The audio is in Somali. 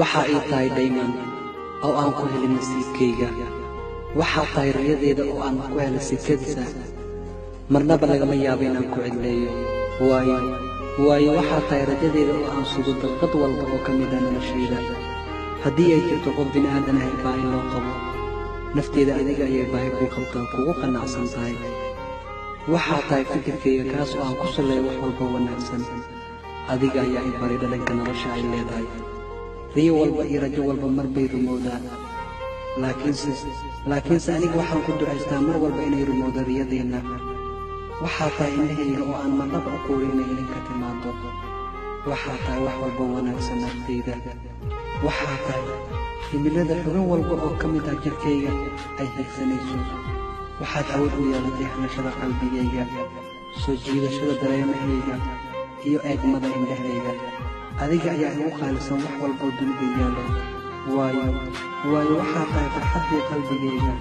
Waxaa ii tahay dhayman oo aan ku helin nasiibkayga. Waxaa tahay riyadeeda oo aan ku helay sikadiisa. Marnaba lagama yaabo inaan ku cidleeyo, waayo waxaa tahay rajadeeda oo aan sugo daqiiqad walba oo ka mid ah noloshayda. Haddii ay jirto qof bini'aadan ahay baahi loo qabo, nafteeda adiga ayay baahi kuu qabtaa, kugu qanacsan tahay. Waxaa tahay fikirkayga, kaas oo aan ku salleeyo wax walba wanaagsan. Adiga ayaa i baray dhadhanka nolosha ay leedahay. Riyo walba iyo rajo walba mar bay rumowdaa, laakiinse aniga waxaan ku ducaystaa mar walba inay rumowdo riyadeenna. Waxaa tahay indhahayga oo aan marnaba u quurin inay idinka timaado. Waxaa tahay wax walba wanaagsan naftayda. Waxaa tahay himilada xubin walba oo ka mid ah jirkayga ay higsanayso. Waxaad awood u yeelatay hanashada qalbigayga, soo jiidashada dareemahayga iyo eegmada indhahayga. Adiga ayaa igu qaalisan wax walboo dunida yaallo, waayo waxaa tahay farxaddii qalbigayga.